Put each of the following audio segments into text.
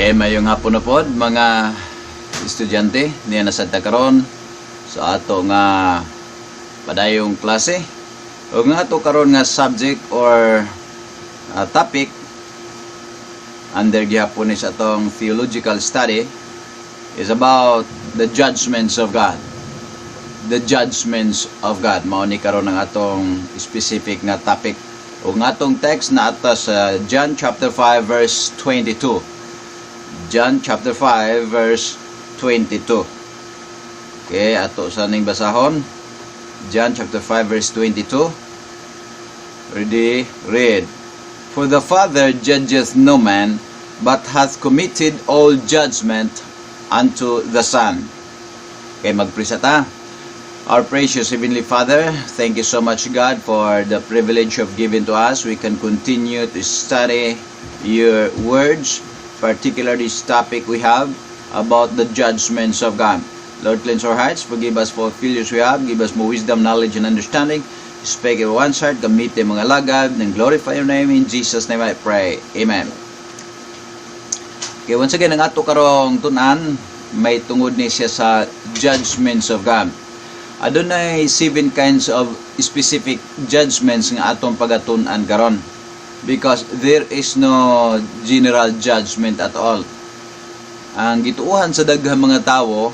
Okay, maayong hapon na pod mga estudyante niya na sad ta karon sa ato nga padayong klase. Ug nga ato karon nga subject or topic under gihapon ni sa atong theological study is about the judgments of God. The judgments of God. Mao ni karon ang atong specific nga topic. Ug nga atong text na ato sa John chapter 5 verse 22. John chapter 5 verse 22. Okay, ato sa ning basahon. John chapter 5 verse 22. Ready? Read. "For the Father judgeth no man, but hath committed all judgment unto the Son." Okay, magprisa ta. Our precious Heavenly Father, thank you so much, God, for the privilege of giving to us. We can continue to study your words, particularly this topic we have about the judgments of God. Lord, cleanse our hearts, forgive us for failures we have, give us more wisdom, knowledge, and understanding. Speak in one's heart, gamit mga alagad, and glorify your name. In Jesus' name I pray. Amen. Okay, once again, ang ato karong tun-an, may tungod ni siya sa judgments of God. Adunay seven kinds of specific judgments nga atong pagatun-an karon because there is no general judgment at all. Ang gituohan sa daghang mga tawo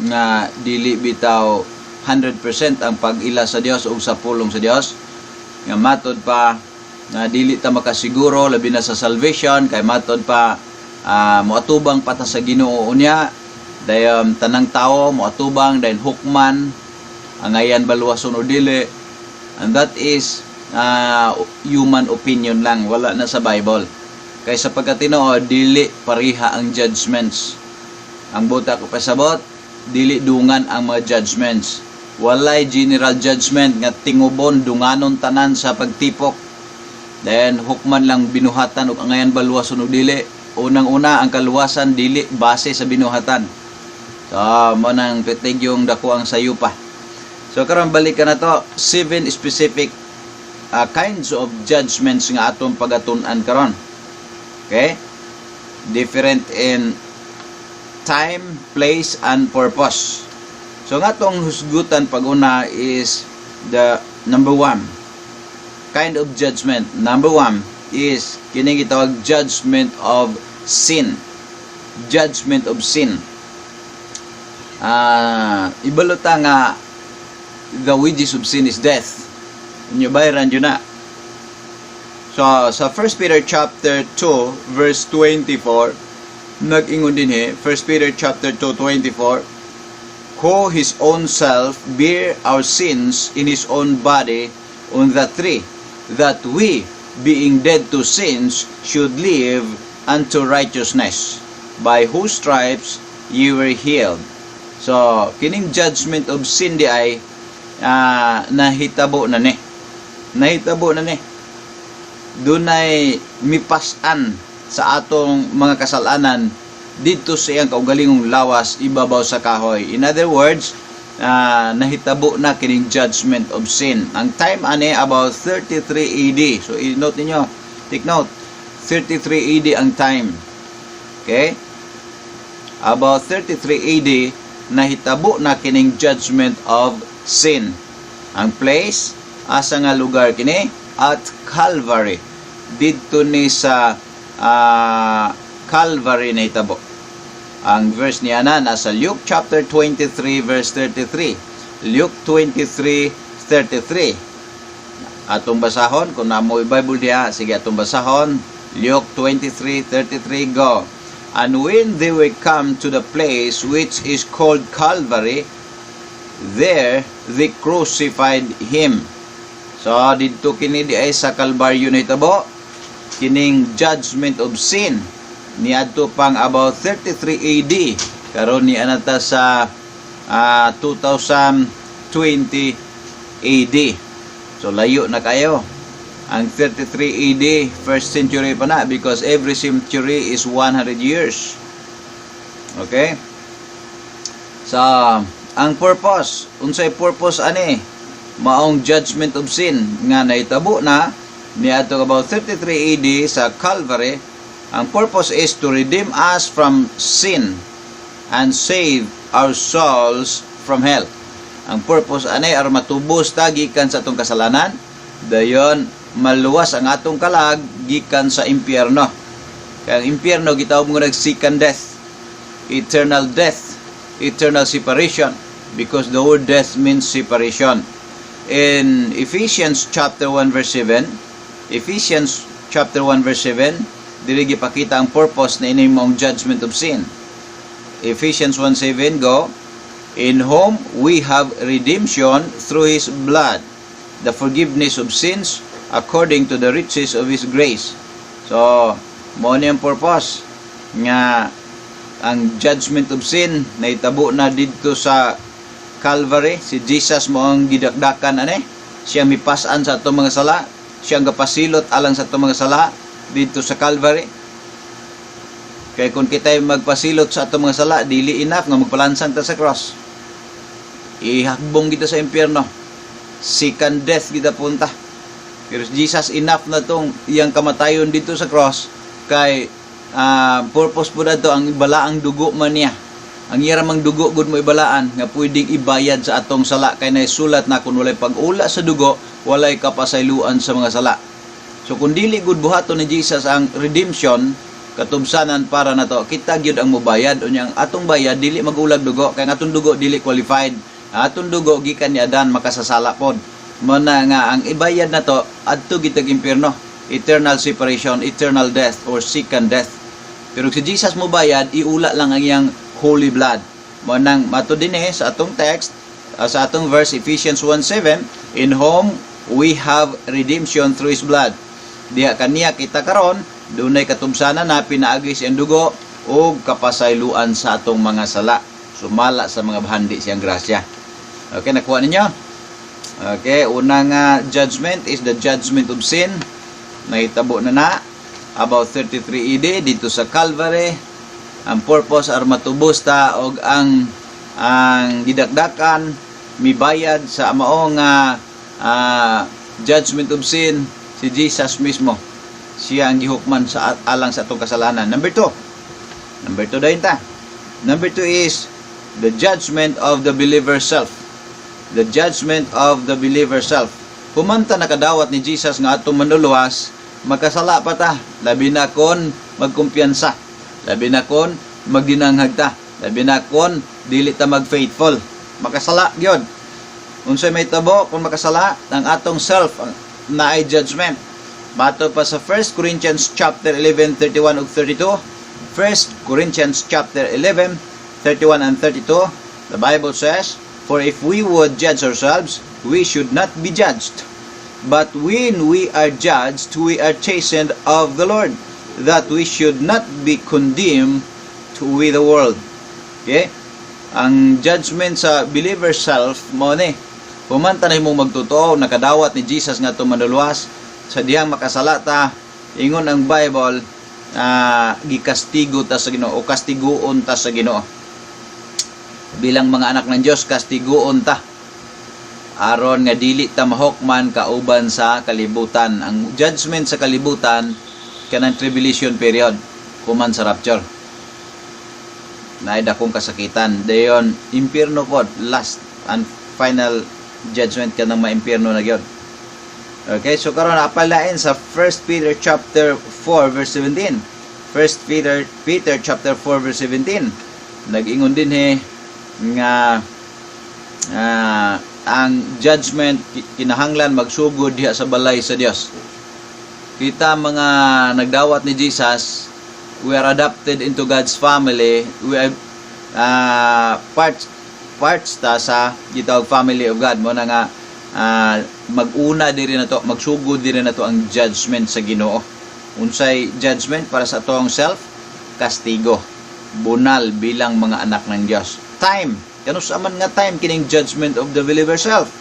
nga dili bitaw 100% ang pag-ila sa Dios ug sa pulong sa Dios, nga matod pa nga dili ta makasiguro labi na sa salvation, kay matod pa moatubang pa ta sa Ginoo unya, dayon tanang tawo moatubang, dayon hukman angayan baluwason o dili, and that is human opinion lang, wala na sa Bible. Kay sa pagkatinuod, dili pareha ang judgments. Ang buta ko pasabot, dili dungan ang mga judgments. Walay general judgment nga tingubon dunganon tanan sa pagtipok. Then hukman lang binuhatan ug angayan baluwason og dili. Unang-una, ang kaluwasan dili base sa binuhatan. So, mo nang pitig yung dako ang sayo pa. So karon balik ka na to, seven specific kinds of judgments nga atong pagatun-an karon. Okay? Different in time, place, and purpose. So nga atong husgutan pag-una is the number one kind of judgment. Number one is kining gitawag judgment of sin. Judgment of sin. Ibalo ta nga the wages of sin is death. Inyo bayran yun na. So, sa 1 Peter chapter 2 verse 24, nag-ingon din he, 1 Peter chapter 2 24, "Who his own self bear our sins in his own body on the tree, that we, being dead to sins, should live unto righteousness, by whose stripes ye were healed." So, kining judgment of sin di ay nahitabo na ni. Nahitabo na ni. Dunay mipas-an sa atong mga kasalanan dito sa iyang kaugalingong lawas ibabaw sa kahoy. In other words, nahitabo na kining judgment of sin. Ang time ani about 33 AD. So i-note ninyo, take note, 33 AD ang time. Okay? About 33 AD nahitabo na kining judgment of sin. Ang place, asa nga lugar kini? At Calvary. Didto ni sa Calvary nahitabo. Ang verse niya na nasa Luke chapter 23 verse 33. Luke 23:33. Atong basahon kung namo Bible diha, sige, atong basahon. Luke 23:33, go. "And when they were come to the place which is called Calvary, there they crucified him." So didto kini di ay sa Calvario nahitabo kining judgment of sin niadto pang about 33 AD. Karon ni anata sa 2020 AD. So layo na kayo. Ang 33 AD, first century pa na because every century is 100 years. Okay? So, ang purpose, unsay purpose ani? Maong judgment of sin nga nahitabo na niadto about 33 AD sa Calvary. Ang purpose is to redeem us from sin and save our souls from hell. Ang purpose ani aron matubos ta gikan sa atong kasalanan, dayon maluwas ang atong kalag gikan sa impyerno. Kay ang impyerno gitawag mo nag second death, eternal death, eternal separation, because the word death means separation. In Ephesians chapter 1 verse 7, Ephesians chapter 1 verse 7, diri gipakita ang purpose na ini maong judgment of sin. Ephesians 1:7, go. "In whom we have redemption through his blood, the forgiveness of sins according to the riches of his grace." So, mao ni ang purpose nga ang judgment of sin nahitabo na didto sa Calvary. Si Jesus mao ang gidakdakan ani. Siya mipas-an sa atong mga sala. Siya ang gapasilot alang sa atong mga sala didto sa Calvary. Kay kung kita'y magpasilot sa atong mga sala, dili enough nga magpalansang ta sa cross. Ihagbong kita sa impyerno. Second death kita punta. Pero si Jesus, enough na tong iyang kamatayon didto sa cross kay purpose po dato ang ibalaang dugo man niya. Ang iya mang dugo gud mo ibalaan nga pwedeng ibayad sa atong sala kay naisulat na kung walay pag-ula sa dugo, walay kapasayloan sa mga sala. So kung dili gud buhaton ni Jesus ang redemption, katubsanan para nato, kita gyud ang mobayad. Unya ang atong bayad dili magulag dugo kay ang atong dugo dili qualified. Ang atong dugo gikan ni Adan, makasasala pod. Mao na nga ang ibayad nato adto gitag impyerno, eternal separation, eternal death or second death. Pero si Jesus mo bayad, iula lang ang iyang holy blood. Mao nang mato dinhi sa atong text, sa atong verse Ephesians 1:7, "In whom we have redemption through his blood." Diha kaniya kita karon dunay katubsanan na pinaagi sa iyang dugo ug kapasayloan sa atong mga sala sumala sa mga bahandi siyang grasya. Okay, nakuha ninyo? Okay, unang judgment is the judgment of sin. Nahitabo na na about 33 AD didto sa Calvary. Ang purpose aron matubos ta og ang gidakdakan mibayad sa mao nga judgment of sin si Jesus mismo. Siya ang gihukman sa alang sa atong kasalanan. Number two. Number two dayon ta. Number two is the judgment of the believer self. The judgment of the believer self. Human ta nakadawat ni Jesus nga atong manluluwas, makasala pa ta. Labi na kon magkumpiyansa. Labi na kon magdinanghag ta. Labi na kon dili ta mag-faithful. Makasala gyud. Unsay may tabo kung makasala? Ang atong self ang naay judgment. Mato pa sa 1 Corinthians chapter 11, 31 ug 32. 1 Corinthians chapter 11, 31 and 32, the Bible says, "For if we would judge ourselves, we should not be judged. But when we are judged, we are chastened of the Lord, that we should not be condemned to with the world." Okay? Ang judgment sa believer self mao ni. Human ta nahimong magtotoo, nakadawat ni Jesus nga atong manluluwas, sa dihang makasala ta, ingon ang Bible, gikastigo ta sa Ginoo o kastiguon ta sa Ginoo. Bilang mga anak ng Dios, kastiguon ta aron nga dili ta mahukman kauban sa kalibutan. Ang judgment sa kalibutan kanang tribulation period human sa rapture. Naay dakong kasakitan. Dayon impierno pod, last and final judgment kanang maimpierno na gyud. Okay, so karon apalain sa 1 Peter chapter 4 verse 17. 1 Peter chapter 4 verse 17. Nag-ingon dinhi nga ang judgment kinahanglan magsugod diha sa balay sa Dios. Kita mga nagdawat ni Jesus, we are adopted into God's family. We are parts ta sa gitawag family of God. Mao na nga mag-una diri na to, magsugod diri na to ang judgment sa Ginoo. Unsay judgment para sa atong self? Kastigo. Bunal bilang mga anak ng Dios. Time. Kanus-a man nga time kining judgment of the believer self?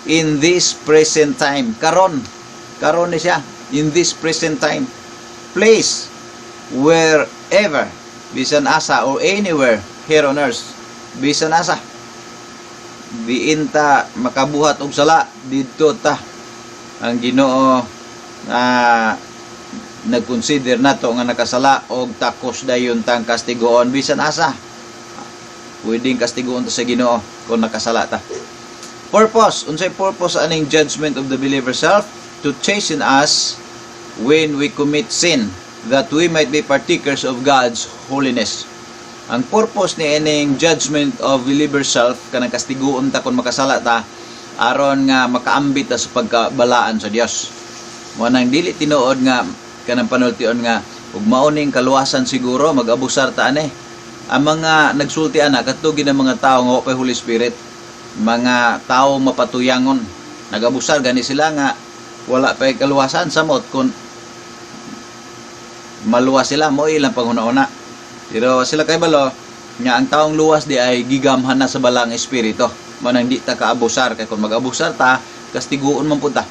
In this present time. Karon. Karon ni siya. In this present time. Place. Wherever. Bisan asa or anywhere here on earth. Bisan asa. Diin ta makabuhat og sala didto ta ang Ginoo. Nag-consider nato nga nakasala og takos dayon tang kastigoon bisan asa. Pwedeng kastigoon ta sa Ginoo kung nakasala ta. Purpose, unsay purpose aning judgment of the believer self? To chasten us when we commit sin, that we might be partakers of God's holiness. Ang purpose ni ining judgment of believer self, kanang kastiguon ta kung makasala ta, aron nga makaambit ta sa pagkabalaan sa Dios. Mo nang dili tinuod nga kanang panultion nga ug mao ning kaluwasan siguro, mag-abusar ta ani. Ang mga nagsulti ana, kadto gid ang mga tawo nga wa pay Holy Spirit, mga tao mapatuyangon. Nag-abusar gani sila nga wala pay kaluwasan, samot kung maluwas sila mo ilang panghuna-una. Pero sila kay balo nga ang taong luwas di ay gigamhan na sa Balaang Espiritu. Mo nang di ta kaabusar, kay kung mag-abusar ta, kastiguon man pud ta.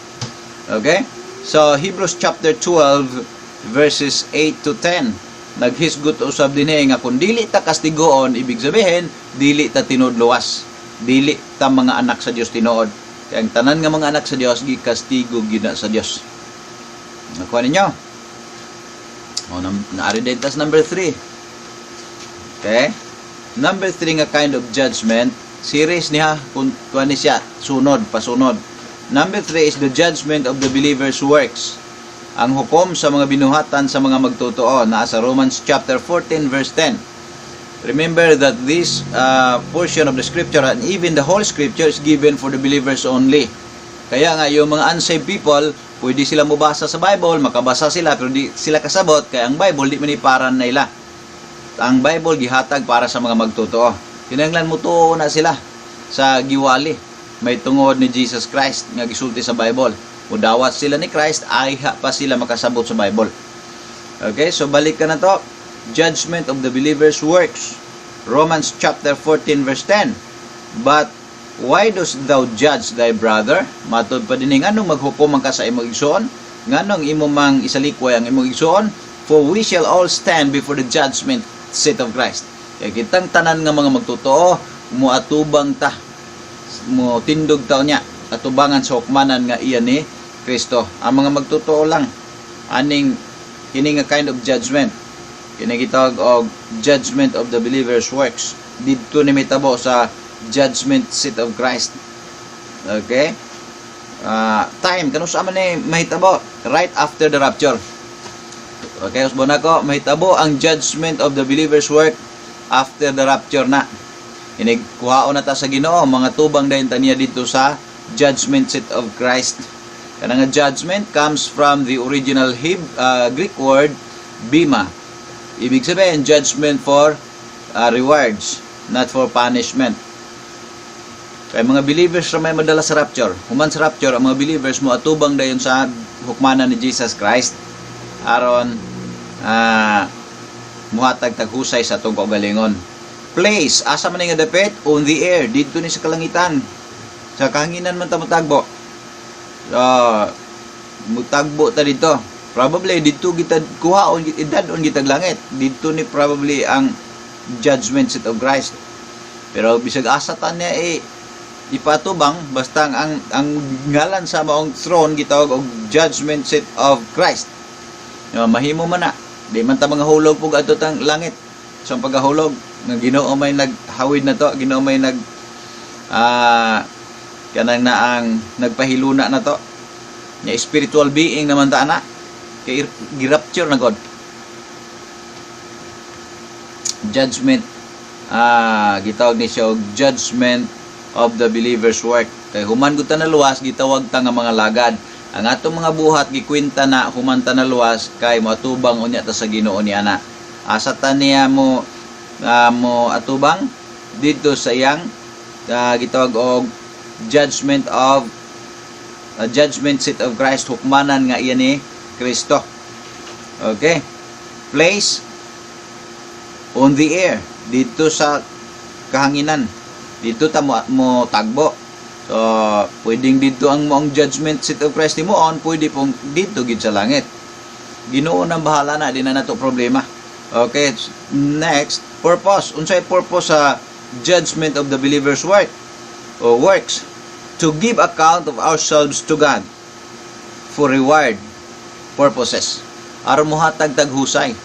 Okay? So Hebrews chapter 12 verses 8 to 10, naghisgot usab dinhi nga kung dili ta kastigoon, ibig sabihin dili ta tinuod luwas. Dili ta mga anak sa Dios tinuod. Kay ang tanan nga mga anak sa Dios, gikastigo gyud na sa Dios. Nakuha ninyo? O, naari din tas number 3. Okay? Number 3 nga kind of judgment, series niya, kung kuha ni siya, sunod, pasunod. Number 3 is the judgment of the believer's works. Ang hukom sa mga binuhatan sa mga magtotoo, naa sa Romans chapter 14 verse 10. Remember that this portion of the scripture and even the whole scripture is given for the believers only. Kaya nga yung mga unsaved people, pwede sila mobasa sa Bible, makabasa sila, pero di sila kasabot kay ang Bible di man ni para nila. Ang Bible gihatag para sa mga magtotoo. Kinahanglan mo tuo na sila sa giwali may tungod ni Jesus Christ nga gisulti sa Bible. Mudawat sila ni Christ, ayha pa sila makasabot sa Bible. Okay, so balik ka na to. Judgment of the believer's works. Romans chapter 14 verse 10. "But why dost thou judge thy brother?" Matod pa din, nganong maghukom man ka sa imong igsoon? Nganong imo mang isalikway ang imong igsoon? "For we shall all stand before the judgment seat of Christ." Kaya kitang tanan nga mga magtotoo, muatubang ta, mo tindog ta niya, atubangan sa hukmanan nga iya ni Kristo. Ang mga magtotoo lang, aning kini nga kind of judgment. Kini gitawag og judgment of the believer's works. Didto ni mitabo sa judgment seat of Christ. Okay? Time kanus-a man ni mahitabo? Right after the rapture. Okay, usbon ako, mahitabo ang judgment of the believer's work after the rapture na. Inig kuhaon na ta sa Ginoo, mga tubang dayon ta niya dito sa judgment seat of Christ. Kana nga judgment comes from the original Greek word bima. Ibig sabihin, judgment for rewards, not for punishment. Kay mga believers ra may madala sa rapture. Human sa rapture, ang mga believers mo atubang dayon sa hukmanan ni Jesus Christ aron muhatag taghusay sa atong kaugalingon. Place, asa man nga dapit? On the air, didto ni sa kalangitan. Sa kahanginan man ta motagbo. So, mutagbo ta dito. Probably didto kita kuhaon, idad-on kitag langit. Didto ni probably ang judgment seat of Christ. Pero bisag asa ta niya eh ipatubang, basta ang ngalan sa maong throne gitawag og judgment seat of Christ. Nga mahimo man na. Di man ta mga hulog pug adto tang langit. Sa pagahulog nga Ginoo may naghawid na to, Ginoo may nag kanang naang nagpahiluna na to. Nya spiritual being naman ta ana. Kay girapture na God. Judgment, gitawag ni siya og judgment of the believer's work. Kay human gud ta naluwas, gitawag ta nga mga lagad. Ang atong mga buhat gikwenta na human ta naluwas, kay moatubang unya ta sa Ginoo ni ana. Asa ta niya mo atubang? Didto sa iyang gitawag og judgment seat of Christ, hukmanan nga iya ni Kristo. Okay? Place, on the air, didto sa kahanginan. Didto ta mo tagbo. So, pwedeng didto ang moang judgment seat of Christ mo on, pwede pong didto gid sa langit. Ginoo nang bahala na, di na nato problema. Okay, next, purpose. Unsay purpose sa judgment of the believer's work o works? To give account of ourselves to God for reward purposes. Aron mohatag tag husay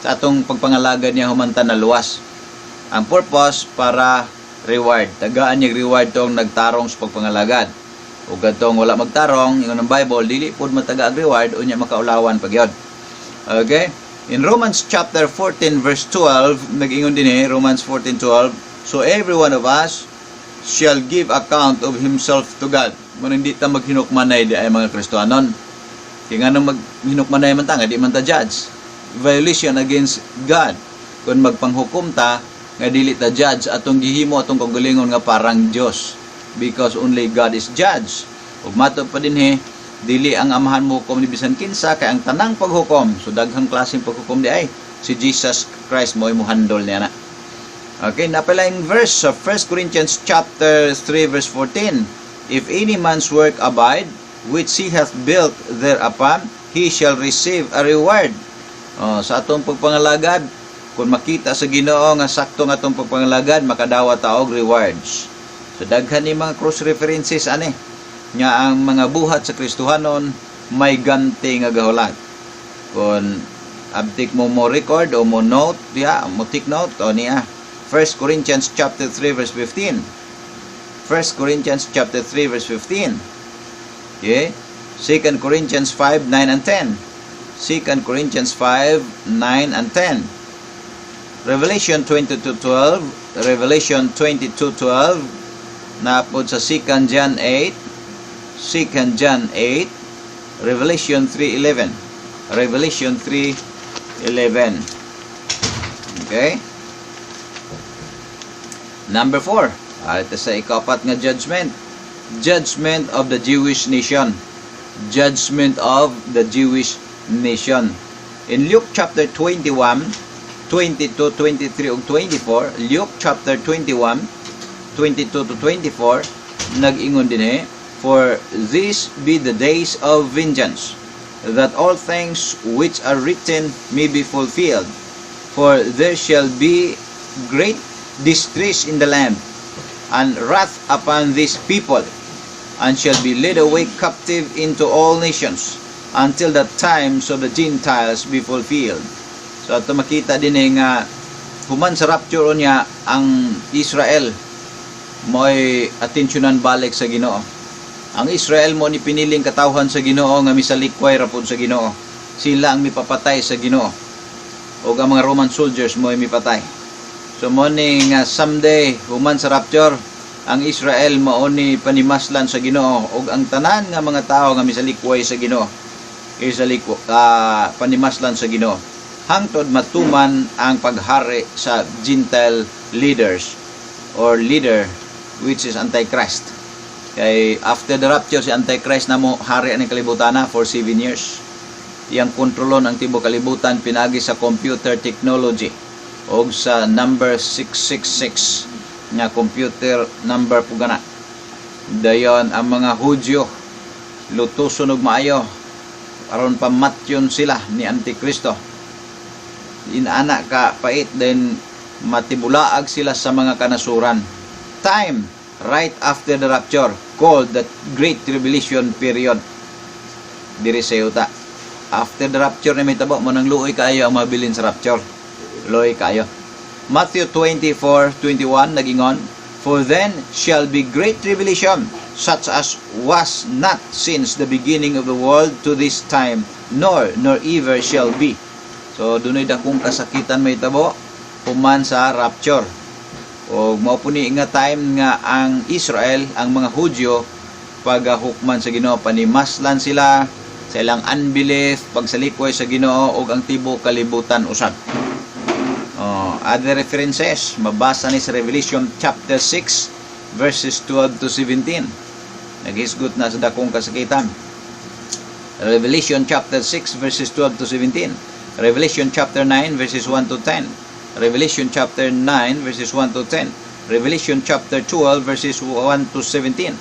sa atong pagpangalagad niya human ta naluwas. Ang purpose para reward. Tagaan niya reward tong nagtarong sa pagpangalagad. Ug kadtong wala magtarong, ingon ang Bible, dili pud mataga ang reward, unya makaulawan pa gyud. Okay? In Romans chapter 14 verse 12, nag-ingon din eh, Romans 14:12, "So every one of us shall give account of himself to God." Mao hindi ta maghinukmanay di ay, mga Kristohanon. Kaya nga maghinukmanay man ta, nga di man ta judge. Violation against God. Kung magpanghukom ta, nga dili ta judge, atong gihimo atong kaugalingon nga parang Dios. Because only God is judge. Ug matod pa dinhi, dili ang Amahan mo hukom ni bisan kinsa, kay ang tanang paghukom, so daghang klaseng paghukom di ay, si Jesus Christ mo mo handle niya na. Okay, napalaing verse sa 1 Corinthians chapter 3 verse 14. "If any man's work abide, which he hath built thereupon, he shall receive a reward." Oh, sa atong pagpangalagad, kung makita sa Ginoo nga sakto nga atong pagpangalagad, makadawat ta og rewards. So daghan ni mga cross references ani nga ang mga buhat sa Kristohanon may ganti nga gahulat. Kung abtik mo mo record o mo note diha, mo take note o niya. 1 Corinthians chapter 3 verse 15. 1 Corinthians chapter 3 verse 15. Okay? 2 Corinthians 5, 9 and 10. 2 Corinthians 5, 9 and 10. Revelation 22:12, Revelation 22:12, napod sa 2 John 8, 2 John 8, Revelation 3:11. Revelation 3:11. Okay? Number 4. Ito sa ikapat nga judgment. Judgment of the Jewish nation. Judgment of the Jewish nation. In Luke chapter 21, 22, 23 ug 24, Luke chapter 21, 22 to 24, nag-ingon din eh, "For these be the days of vengeance, that all things which are written may be fulfilled. For there shall be great distress in the land, and wrath upon this people, and shall be led away captive into all nations, until the times of the Gentiles be fulfilled." So ato makita din eh nga human sa rapture niya ang Israel mo'y atensyonan balik sa Ginoo. Ang Israel mo ni piniling katawhan sa Ginoo nga misalikway ra pud sa Ginoo. Sila ang mipapatay sa Ginoo. O ang mga Roman soldiers mo'y mipatay. So mo ni nga someday human sa rapture ang Israel mao ni panimaslan sa Ginoo ug ang tanan nga mga tawo nga misalikway sa Ginoo isalikwa panimaslan sa Ginoo hangtod matuman ang paghari sa Gentile leaders or leader, which is Antichrist. Kay after the rapture, si Antichrist na mo hari ani kalibutan na for 7 years. Iyang kontrolon ang tibuok kalibutan pinagi sa computer technology og sa number 666 nga computer number po gana. Dayon ang mga Hudyo lutuson og maayo aron pamatyon sila ni Antikristo. Inaana ka pait, then matibulaag sila sa mga kanasuran. Time right after the rapture called the Great Tribulation period diri sa yuta. After the rapture ni mahitabo mo nang luoy kaayo ang mabilin sa rapture. Luoy kaayo. Matthew 24:21 nagingon, "For then shall be great tribulation, such as was not since the beginning of the world to this time, nor ever shall be." So dunay dakong kasakitan mahitabo human sa rapture. O mao po ni nga time nga ang Israel, ang mga Hudyo, pagahukman sa Ginoo, panimaslan sila sa ilang unbelief, pagsalikway sa Ginoo ug ang tibuok kalibutan usab. Oh, other references, mabasa ni sa Revelation chapter 6 verses 12 to 17. Naghisgot na sa dakong kasakitan. Revelation chapter 6 verses 12 to 17. Revelation chapter 9 verses 1 to 10. Revelation chapter 9 verses 1 to 10. Revelation chapter 12 verses 1 to 17.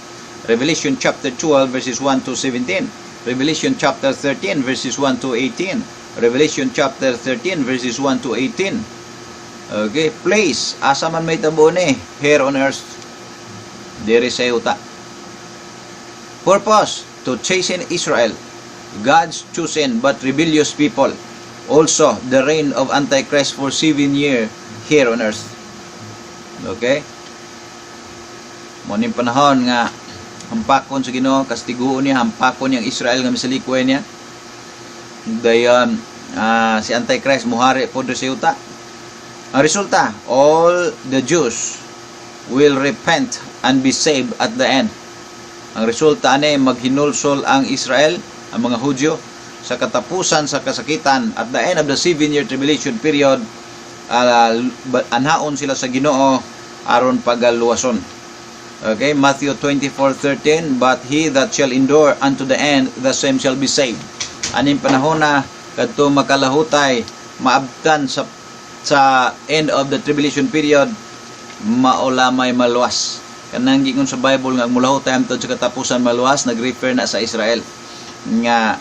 Revelation chapter 12 verses 1 to 17. Revelation chapter 13 verses 1 to 18. Revelation chapter 13 verses 1 to 18. Okay, place asa man mahitabo ni? Here on earth. Diri sa yuta. Purpose: to chasten Israel. God's chosen but rebellious people. Also, the reign of Antichrist for 7 year here on earth. Okay? Mao ning panahon nga hampakon sa Ginoo, kastiguon niya, hampakon niya ang Israel nga misalikway niya. Dayon si Antichrist muhari pod sa yuta. Ang resulta, all the Jews will repent and be saved at the end. Ang resulta ani, maghinulsol ang Israel, ang mga Hudyo, sa katapusan sa kasakitan, at the end of the 7-year tribulation period, anhaon sila sa Ginoo aron pagaluwason. Okay, Matthew 24:13, "But he that shall endure unto the end, the same shall be saved." Aning panahon na kadto makalahutay, maabtan sa end of the tribulation period, mao lamay maluwas. Kanang giingon sa Bible nga ang mulahutay hangtod sa katapusan maluwas, nag-refer na sa Israel nga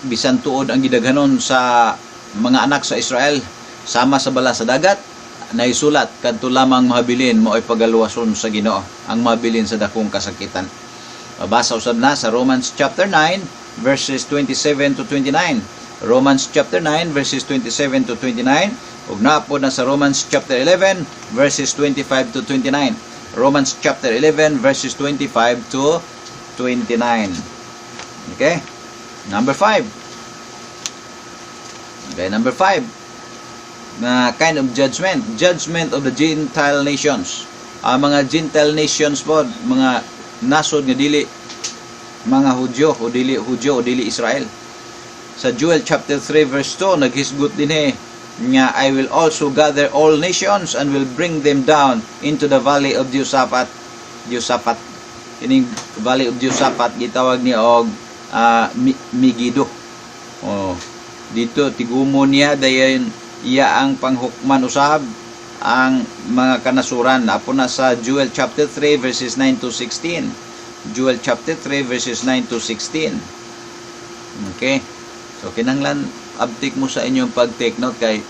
bisan tuod ang gidaghanon sa mga anak sa Israel sama sa bala sa dagat, naisulat kadto lamang mahabilin mao'y pagaluwason sa Ginoo, ang mahabilin sa dakong kasakitan. Mabasa usab na sa Romans chapter 9 verses 27 to 29. Romans chapter 9 verses 27 to 29, ug naa pod na sa Romans chapter 11 verses 25 to 29. Romans chapter 11 verses 25 to 29. Okay? Number 5. Okay, number 5 na kind of judgment, judgment of the Gentile nations. Ang mga Gentile nations po, mga nasod nga dili mga Hudyo o dili Hudyo o dili Israel. Sa Joel chapter 3 verse 2, naghisgot dinhi nga, "I will also gather all nations and will bring them down into the valley of Jehoshaphat." Jehoshaphat. Kining valley of Jehoshaphat gitawag ni og Megiddo. Oh, dito tigumo niya, dayon iya ang panghukman usab ang mga kanasuran. Naa pod na sa Joel chapter 3 verses 9 to 16. Joel chapter 3 verses 9 to 16. Okay. So kinahanglan abtik mo sa inyong pag-take note kay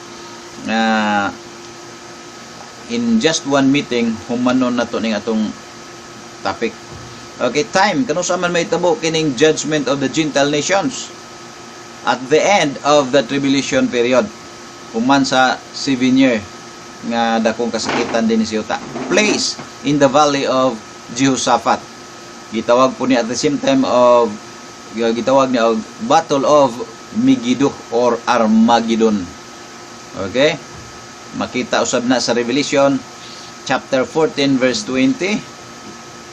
in just one meeting humanon na to ning atong topic. Okay, time. Kanus-a man mahitabo kining judgment of the Gentile nations? At the end of the tribulation period. Human sa 7 year nga dakong kasakitan dinhi sa yuta. Place, in the valley of Jehoshaphat. Gitawag pod ni at the same time of gitawag niya og Battle of Megiddo or Armageddon. Okay? Makita usab na sa Revelation chapter 14 verse 20.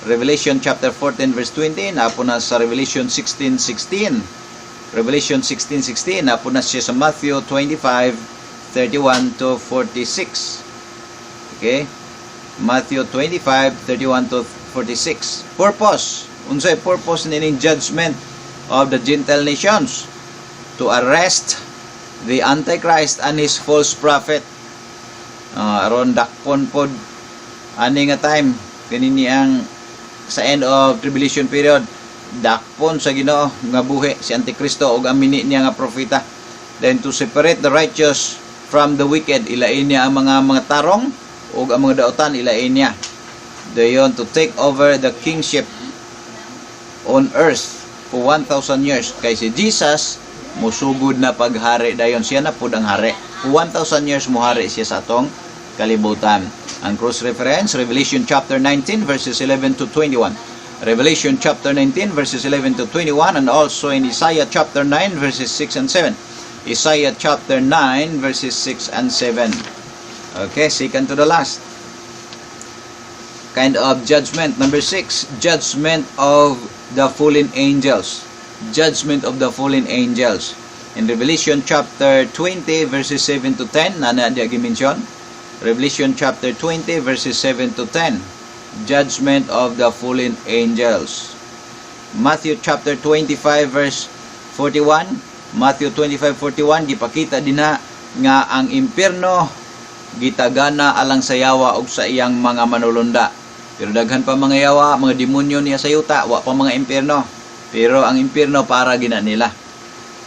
Revelation chapter 14 verse 20, naa pod na sa Revelation 16:16. Revelation 16:16, naa pod na siya sa Matthew 25:31 to 46. Okay? Matthew 25:31 to 46. Purpose. Unsay purpose nining judgment of the Gentile nations? To arrest the Antichrist and his false prophet. Aron dakpon pod ani nga time kanini ang sa end of tribulation period, dakpon sa Ginoo nga buhi si Antikristo ug ang mini niya nga propeta. Then to separate the righteous from the wicked, ilain niya ang mga tarong ug ang mga daotan, ilain niya. Dayon to take over the kingship on earth for 1,000 years kay si Jesus musugod na paghari, dayon siya na pud ang hari. For 1,000 years muhari siya sa atong kalibutan. Ang cross reference, Revelation chapter 19 verses 11 to 21. Revelation chapter 19 verses 11 to 21, and also in Isaiah chapter 9 verses 6 and 7. Isaiah chapter 9 verses 6 and 7. Okay, second to the last kind of judgment. Number 6, judgment of the fallen angels. Judgment of the fallen angels. In Revelation chapter 20 verses 7 to 10, naa na diya gi-mention. Revelation chapter 20 verses 7 to 10. Judgment of the fallen angels. Matthew chapter 25 verse 41. Matthew 25:41, gipakita dinha nga ang impierno gitagana alang sa yawa ug sa iyang mga manulunda. Pero daghan pa mga yawa, mga demonyo niya sa yuta, wa pa mga impierno. Pero ang impierno para gina nila.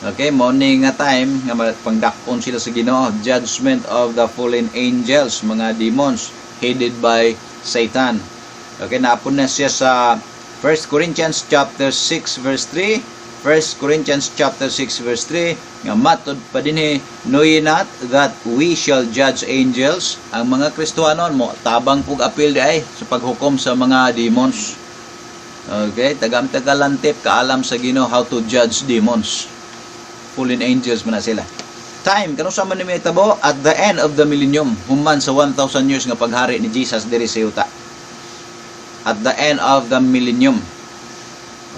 Okay, mao ni nga time nga pangdakpon sila sa Ginoo, judgment of the fallen angels, mga demons headed by Satan. Okay, naa pod na siya sa 1 Corinthians chapter 6 verse 3, 1 Corinthians chapter 6 verse 3 nga matod pa dinhi, "Know ye not that we shall judge angels?" Ang mga Kristohanon mo tabang pug apil di ay sa paghukom sa mga demons. Okay, tagam tagalantip kaalam sa Ginoo how to judge demons. Fallen angels man na sila. Time, kanus-a man ni mahitabo? At the end of the millennium, human sa 1,000 years nga paghari ni Jesus diri sa yuta. At the end of the millennium.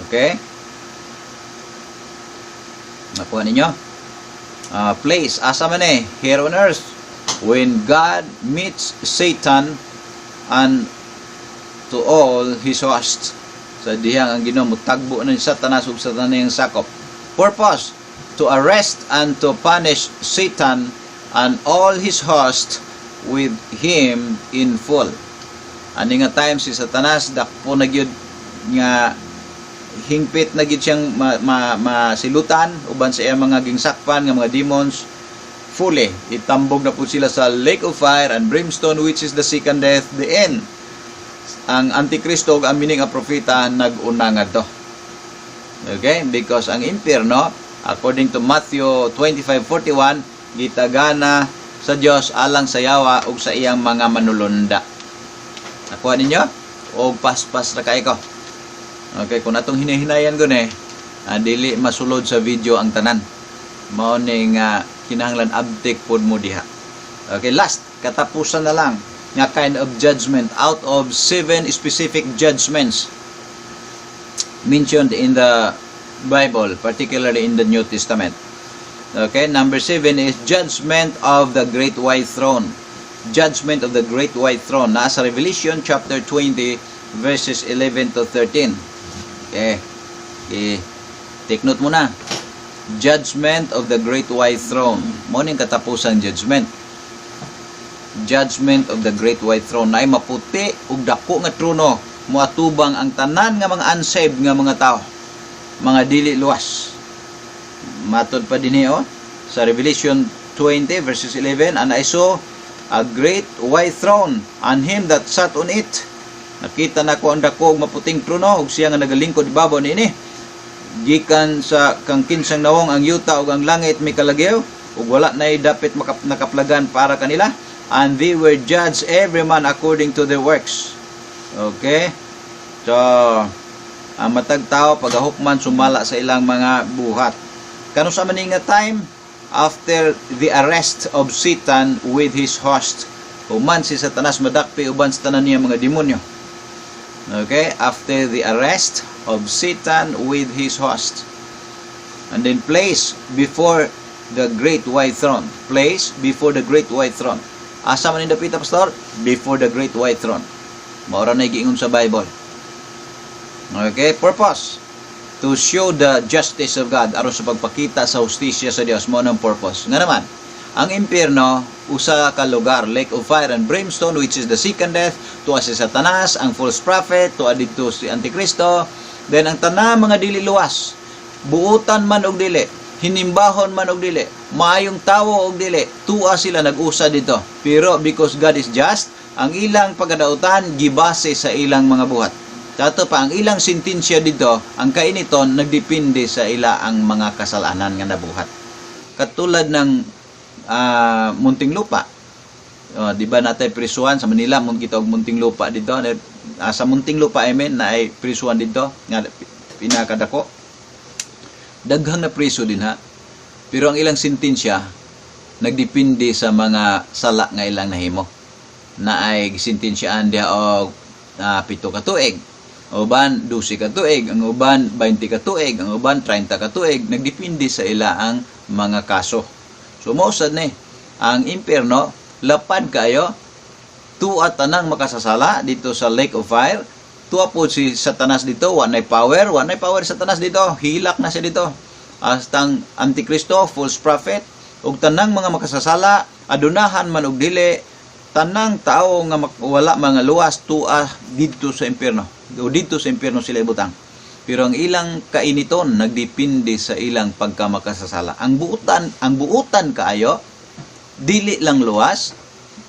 Okay? Nakuha ninyo? Place, asa man eh? Here on earth. When God meets Satan and to all his hosts. Sa dihang ang Ginoo mutagbo na ni Satanas ug sa tanang sakop. Purpose, to arrest and to punish Satan and all his host with him in full. Ani nga time si Satanas dakpo na gyud nga hingpit na gyud siyang masilutan uban sa iyang mga gingsakpan nga mga demons fully. Itambog na po sila sa lake of fire and brimstone, which is the second death, the end. Ang Antikristo ug ang mining nga propeta nag-una ngadto. Okay? Because ang impyerno, according to Matthew 25:41, gitagana sa Dios alang sa yawa ug sa iyang mga manulunda. Nakuha ninyo? O paspas ra kay ko? Okay, kung atong hinahinayan ko ni, dili masulod sa video ang tanan. Mao ni nga kinahanglan abtik pod mo diha. Okay, last, katapusan na lang nga kind of judgment out of seven specific judgments mentioned in the Bible, particularly in the New Testament. Okay, number 7 is judgment of the great white throne. Judgment of the great white throne. Nasa Revelation chapter 20 verses 11 to 13. Okay. Take note muna. Judgment of the great white throne. Mao ning katapusan judgment. Judgment of the great white throne. Naay maputi ug dako nga trono, moatubang ang tanan nga mga unsaved nga mga tao. Mga dili luwas. Matod pa dinhi oh, sa Revelation 20 verses 11, "And I saw a great white throne and him that sat on it." Nakita nako ang dako ug maputing trono ug siya nga nagalingkod ibabaw niini. Gikan sa kang kinsang nawong ang yuta ug ang langit mikalagyaw ug wala nay dapit nakaplagan para kanila, and they were judged every man according to their works. Okay? So, ang matag tao pagahukman sumala sa ilang mga buhat. Kanus-a man nga time? After the arrest of Satan with his host. Human si Satanas madakpi uban sa tanan niya mga demonyo. Okay? After the arrest of Satan with his host. And then place, before the great white throne. Place, before the great white throne. Asa man dapita, pastor? Before the great white throne. Mao ra na giingon sa Bible. Okay, purpose, to show the justice of God, aron sa pagpakita sa hustisya sa Dios. Mao nang purpose. Nga naman, ang impyerno usa ka lugar, lake of fire and brimstone, which is the second death. Tuwa si Satanas, ang false prophet, tuwa didto si Antikristo, then ang tanang mga dili luwas, buutan man og dili, hinimbahon man og dili, maayong tawo og dili, tuwa sila nag-usa dito. Pero because God is just, ang ilang pagkadautan gibase sa ilang mga buhat. Tato pa ang ilang sentensya dito, ang kainiton nagdepende sa ila ang mga kasalanan nga nabuhat. Katulad ng Muntinlupa. Oh, di ba natay prisuhan sa Manila, mun kita og Muntinlupa dito. Sa Muntinlupa, I mean, naay prisuhan dito nga pinakadako. Daghang na priso din ha. Pero ang ilang sentensya nagdepende sa mga sala nga ilang nahimo. Naay gisentensyaan diha og 7 ka tuig. Ang uban 12 ka tuig, ang uban 20 ka tuig, ang uban 30 ka tuig, nagdepende sa ila ang mga kaso. So mao sad ni ang impyerno, lapad kayo, tuwa tanang makasasala dito sa lake of fire. Tuwa po si Satanas dito, wa nay power, wa nay power Satanas dito, hilak na siya dito. Hastang Antikristo, false prophet, ug tanang mga makasasala, adunahan man og dili, tanang tao nga wala mga luwas, tuwa didto sa impyerno. O didto sa impyerno sila ibutang. Pero ang ilang kainiton nagdepende sa ilang pagkamakasasala. Ang buutan kaayo, dili lang luwas,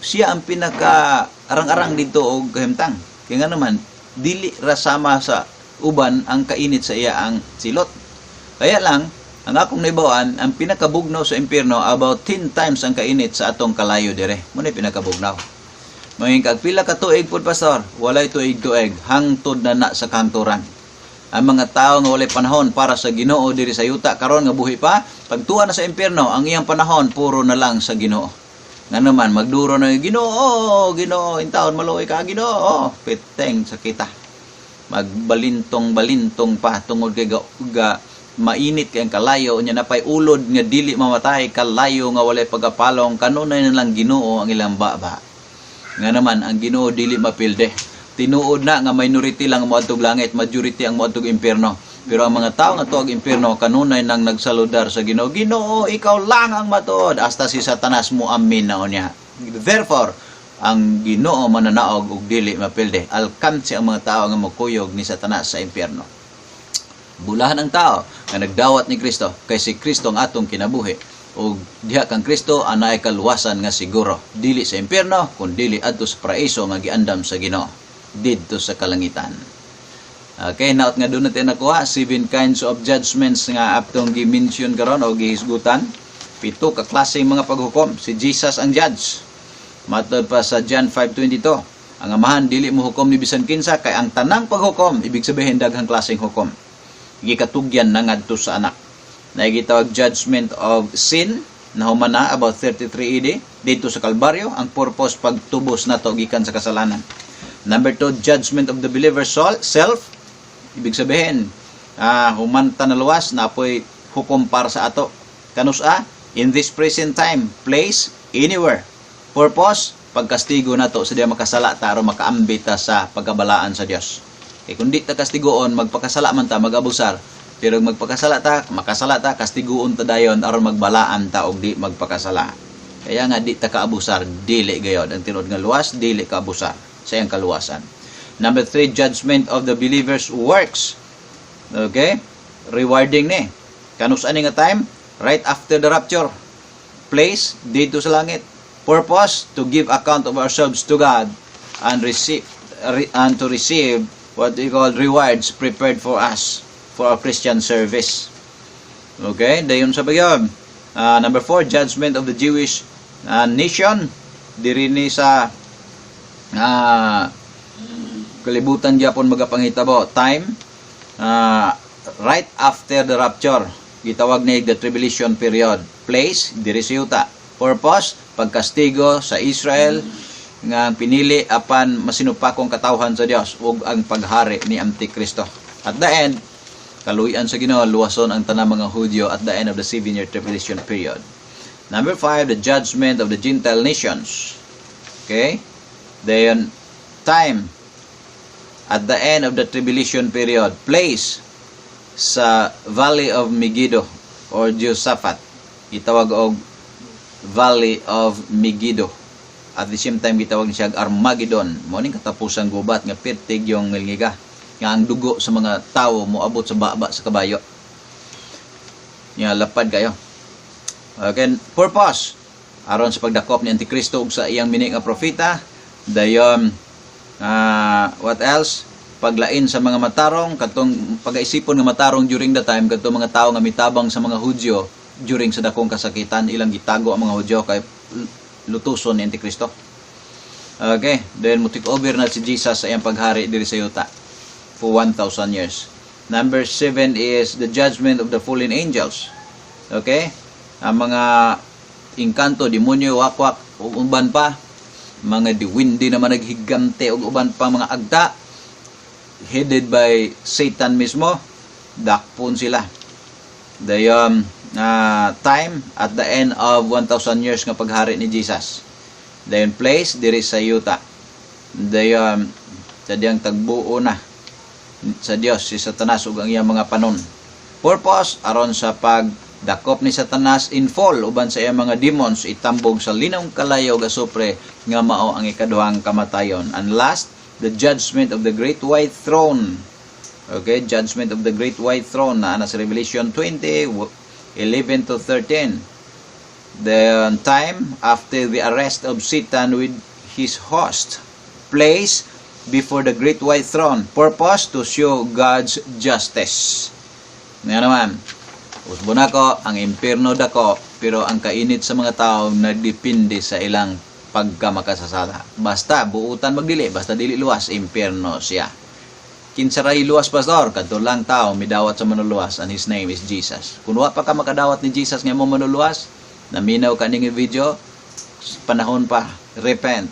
siya ang pinaka arang-arang dito og kahimtang. Kaya nga naman, dili ra sama sa uban ang kainit sa iya ang silot. Kaya lang, ang akong nahibaw-an, ang pinakabugnaw sa impyerno, about 10 times ang kainit sa atong kalayo dire. Mao na pinakabugnaw. Moingon kag pila ka tuig pud, pastor? Walay tuig-tuig, hangtod na na sa kahangturan. Ang mga tao nga walay panahon para sa Ginoo diri sa yuta karon nga buhi pa, pagtuwa na sa impyerno, ang iyang panahon puro na lang sa Ginoo. Nga naman magduro na, "Ginoo, Ginoo, intawon maluoy ka, Ginoo." Piteng sa kita. Magbalintong-balintong pa tungod kay ga mainit kay ang kalayo nya, napay ulod nga dili mamatay, kalayo nga walay pagkapalong, kanunay na lang Ginoo ang ilang baba. Nga naman ang Ginoo dili mapilde. Tinuod na nga minority lang ang moadtog langit, majority ang moadtog impyerno. Pero ang mga tao nga tuag impyerno kanunay nang nagsaludar sa Ginoo. "Ginoo, ikaw lang ang matuod." Hasta si Satanas mo amin na niya. Therefore, ang Ginoo mananaog ug dili mapilde. Alkansi ang mga tao nga mokuyog ni Satanas sa impyerno. Bulahan ang tao nga nagdawat ni Kristo, kay si Kristo ang atong kinabuhi. Ug diha kang Kristo anay kaluwasan nga siguro, dili sa impyerno kun dili adto sa paraiso nga giandam sa Ginoo didto sa kalangitan. Okay, naot nga doon natin nakuha seven kinds of judgments nga atong gi-mention karon o gihisgutan. Pito ka klase mga paghukom. Si Jesus ang judge. Matod pa sa John 5:22, ang Amahan dili mo hukom ni bisan kinsa kay ang tanang paghukom, ibig sabihin daghang klaseng hukom, gikatugyan na ngadto sa Anak. Na gitawag judgment of sin, nahuman na about 33 AD dito sa Kalbaryo, ang purpose pagtubos nato gikan sa kasalanan. Number two, judgment of the believer soul, self. Ibig sabihin, human ta naluwas, napoy hukom para sa ato. Kanus-a? In this present time, place, anywhere. Purpose, pagkastigo nato sa diya makasala ta aron makaambit ta sa pagkabalaan sa Dios. Kay kung di ta kastiguon, magpakasala man ta, mag-abusar. Pero magpakasala ta, makasala ta, kastiguon ta dayon aron magbalaan ta og di magpakasala. Kaya nga di ta kaabusar, dili gayod. Ang tinuod nga luwas, dili kaabusar sa iyang kaluwasan. Number three, judgment of the believer's works. Okay? Rewarding ni. Kanus-a ni nga time? Right after the rapture. Place, dito sa langit. Purpose, to give account of ourselves to God and to receive what we call rewards prepared for us for our Christian service. Okay, dayon sa bagyon. Number four, judgment of the Jewish nation. Diri ni sa kalibutan gyapon magapanghitabo. Time, right after the rapture. Gitawag ni the tribulation period. Place, diri sa yuta. Purpose, pagkastigo sa Israel nga pinili apan masinupakong katawhan sa Dios ug ang paghari ni Antikristo. At the end, kaluyan sa Ginoo, luwason ang tanang mga Hudyo at the end of the 7-year tribulation period. Number five, the judgment of the Gentile nations. Okay? Then, time, at the end of the tribulation period. Place, sa Valley of Megiddo or Josaphat. Gitawag og Valley of Megiddo. At the same time, gitawag siya og Armageddon. Mao ning katapusang gubat nga pirtig yung ngilngiga. Nga ang dugo sa mga tao moabot sa baba sa kabayo. Nga lapad kayo. Again, purpose aron sa pagdakop ni Antikristo ug sa iyang mini nga propeta. Dayon, what else? Paglain sa mga matarong, katong pagaisipon nga matarong during the time, katong mga tao nga mitabang sa mga Hudyo during sa dakong kasakitan, ilang gitago ang mga Hudyo kay lutuson ni Antikristo. Okay, then mo take over na si Jesus sa iyang paghari diri sa yuta for 1,000 years. Number seven is the judgment of the fallen angels. Okay? Ang mga engkanto, demonyo, wakwak, ug uban pa, mga diwindi na mga naghigante ug uban pa mga agta, headed by Satan mismo, dakpon sila. Dayon, time at the end of 1,000 years nga paghari ni Jesus. Dayon place diri sa yuta. Dayon sa diyang tagbuo na sa Dios si Satanas ug ang iyang mga panon. Purpose, aron sa pagdakop ni Satanas in full uban sa iyang mga demons, itambog sa linong kalayo ug asupre nga mao ang ikaduhang kamatayon. And last, the judgment of the great white throne. Okay, judgment of the great white throne na sa Revelation 20 11 to 13. The time, after the arrest of Satan with his host. Place, before the great white throne. Purpose, to show God's justice. Nga naman, Usbon ako, ang impierno dako, pero ang kainit sa mga tao nagdepende sa ilang pagkamakasasala. Basta buutan magdili, basta dili luwas, impierno siya. Kinsa ray luwas, pastor? Kadto lang tao midawat sa Manluluwas, and his name is Jesus. Kung wa pa ka makadawat ni Jesus nga imong Manluluwas, naminaw ka ning video, panahon pa, repent.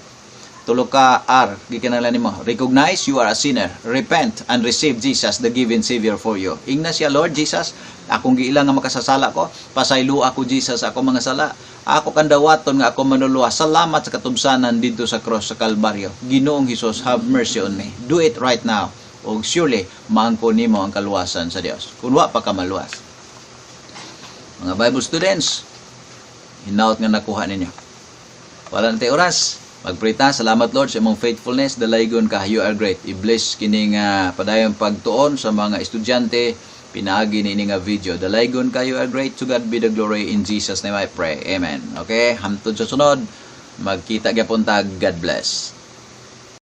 Tulo ka R, gikinahanglan nimo. Recognize you are a sinner. Repent and receive Jesus, the given Savior for you. Ingna siya, "Lord Jesus, akong giila nga makasasala ko. Pasaylo ako, Jesus, ako mga sala. Ako kang dawaton nga ako Manluluwas. Salamat sa katubsanan didto sa cross sa Kalbaryo. Ginoong Hesus, have mercy on me." Do it right now. O surely, maangko nimo ang kaluwasan sa Dios. Kung wa pa ka maluwas. Mga Bible students, hinaut nga nakuha ninyo. Wala na tay oras. Mag-pray ta. Salamat, Lord, sa imong faithfulness. Dalaygon ka, you are great. I-bless kining padayong pagtuon sa mga estudyante pinaagi ni nga video. Dalaygon ka, you are great. To God be the glory. In Jesus' name I pray. Amen. Okay, hamtod sa sunod. Magkita gyapon ta. God bless.